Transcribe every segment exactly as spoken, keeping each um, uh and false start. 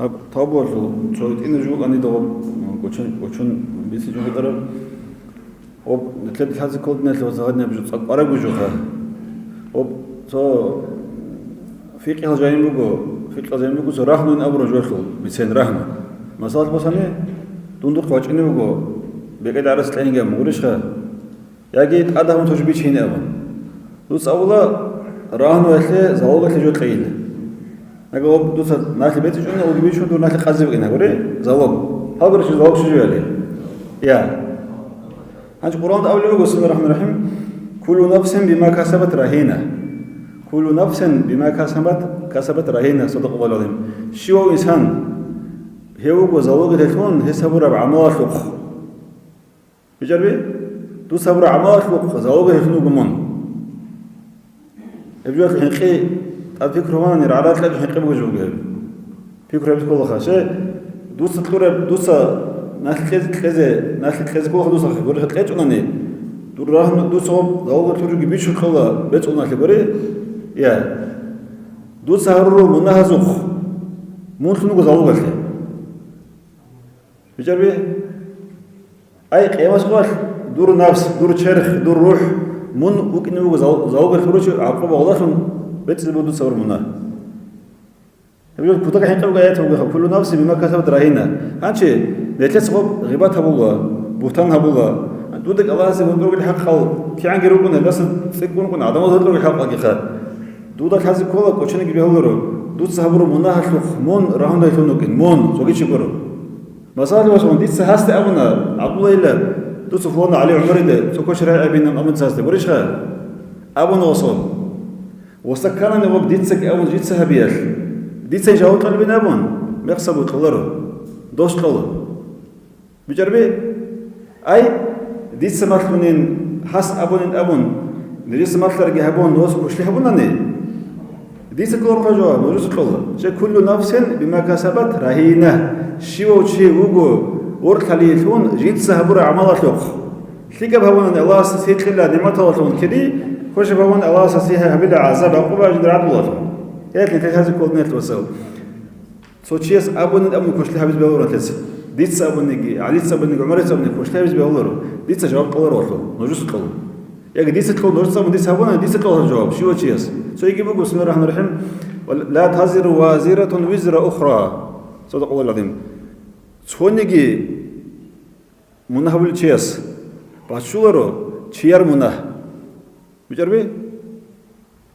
Гьаб тавбалъул цо гьитӀинаб жо букӀани дагъаб, гочон, гочон бицинчӀого гьитӀараб. Гьаб, нилъеда лъазе ккола, диналъул вацал, гьадинаб жо цӀакъ къваригӀун бугоха. Гьаб, цо фикъгьал жайин буго, фикъгьал жайин буго, цо рагьнун абураб жоялъул бицен, рагьну. Масалалъ босани, дун духъ вачӀине вуго, бекӀеда гӀарац кьейилан абун, гурищха? Яги тӀадаб гьабун цо жо бичейин абун. Дуца абула, рагьнуялъе, залогалъе жо кьейила. Яги гьаб дуца налъи бецӀичӀони, алги бичун дур налъи къазе букӀин гьабури, залог. Гьаб гурищ залог щиб жояли? Я. Гьанже Къуръанда абулеб буго, бисмиллагьир рахӀманир рахӀим, «Куллу нафсин бима касабат рагьина». «Куллу нафсин бима касабат, касабат рагьина», садакъаллагьул гӀазим. Щивав инсан, гьев вуго залогалъе лъун гьес гьабураб гӀамалалъухъ. БичӀарби? Дуца гьабураб гӀамалалъухъ залогалъе лъун вуго мун. Гьеб жоялъул хӀинкъи тӀад пикру гьабунани, рагӀарал кьечӀого хӀинкъи бугеб жо буго гьеб. Пикру гьабизе кколаха. Щай, дуца кьураб, дуца налъи кьезе, кьезе, налъи кьезе кколаха дуца, гурихӀе кьечӀунани, дур рагьну, дуца гьаб залогалъе лъур жоги бичун кьола, бецӀул налъи гури, я. Дуца гьарурал мунагьазухъ мун лъун вуго залогалъе. БичӀарби? Ай, къиямас къоялъ дур нафс, дур черх, дур рухӀ, мун вукӀине вуго зал-, залогалъ гьуручи гӀакъуба гъолалъун бецӀизе буго дуца гьабураб мунагь. Гьеб жо кутакаб хӀинкъи буго аят бугеха, «Куллу нафсин бима касабат рагьина». Гьанчи нилъеца гъоб гъибат гьабула, бугьтан гьабула. Дуда Аллагьасе гьоркьор ругел хӀакъал кигӀанги рукӀуна, гьелдаса цӀикӀкӀун рукӀуна, гӀадамазда гьоркьор ругел хӀакъалгиха. Дуда лъазе ккола, кӀочонеги бегьуларо, дуца гьабураб мунагьалъухъ мун рагьундай лъун вукӀин, мун, цоги чи гуро. Масала, васун, дица гьасде абуна, ГӀабдулла, дуца фулана ГӀали ГӀумарида цо кочарай абинаб амуцасде, гурищха? Абуна, васун. Васакканани гъоб дицаги абун жица гьабиялъ, дица жаваб кьолебин абун, мехсаб кьоларо, дос кьола. БичӀарби? Ай, дица малъунин, гьас абунин абун, нижеца малъарги гьабун, нос квешлъи гьабунани, дица кьоларухъа жаваб, нужеца кьола. Че, «Куллу нафсин бима касабат рагьина». Щивав чи вуго ворхӀалилъун жинца гьабураб гӀамалалъухъ. ЛъикӀаб гьабунани Аллагьас гьикъила нигӀматалъун кири, квешаб гьабунани Аллагьас гьабила гӀазаб-гӀакъуба жиндир гӀадлуялъ. Гьелъ нилъер лъазе ккола, диналъул вацал. Цо чияс абунин абун квешлъи гьабизе бегьуларо нилъеца. Дица абуниги, ГӀалица абуниги, ГӀумарица абуниги квешлъи гьабизе бегьуларо. Дица жаваб кьоларо гьалъул, нужеца кьола. Яги дица кьола, нужеца абун дица гьабуна, дица кьола жаваб, щивав чияс. Цойги буго, бисмиллагьир рахӀманир рахӀим, «Ва ла тазиру вазиратун визра ухра». Садакъаллагьул гӀазим. Цониги мунагь гьабулев чияс бачуларо чияр мунагь. БичӀарби?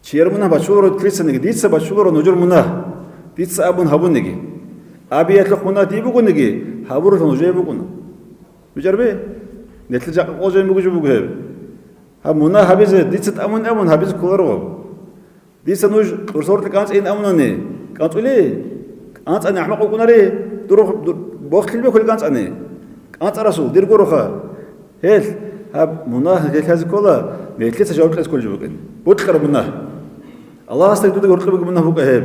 Чияр мунагь бачуларо дица, дица бачуларо нужер мунагь, дица абун гьабуниги. Абиялъухъ мунагь дие бугониги, гьабуралъур нужее букӀуна. БичӀарби? Нилъер жакъа къо жо буго жо буго гьеб. Гьаб мунагь гьабизе дица тӀамун абун гьабизе кколаро гьаб. Дица нуж кьурсоркье кӀанцӀейин абунани, кӀанцӀули? КӀанцӀани ахӀмакъ вукӀунари, дур-, дур-, бохлъи бекули кӀанцӀани? КӀанцӀа, Расул, дир гуроха. Гьелъ, гьаб мунагь гьелъазе ккола, нилъеца жаваб кьезе кколеб букӀин. Бокьараб мунагь. Аллагьасдаги дуда гьоркьоб бугеб мунагь букӀа гьеб.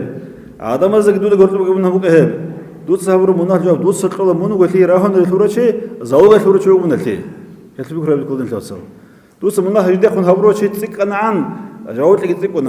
ГӀадамаздаги дуда гьоркьоб бугеб мунагь букӀа гьеб. Дуца гьабураб мунагь жаваб дуца кьола, мун вуго лъие рагьуналъ гьурав чи, залогалъ гьурав чи вуго мун лъие. Гьелъ бихьулеб кколин лъавцал. Дуца мунагь жидехун гьабурав чи цӀикӀкӀанагӀан, жаваблъиги цӀикӀкӀуна.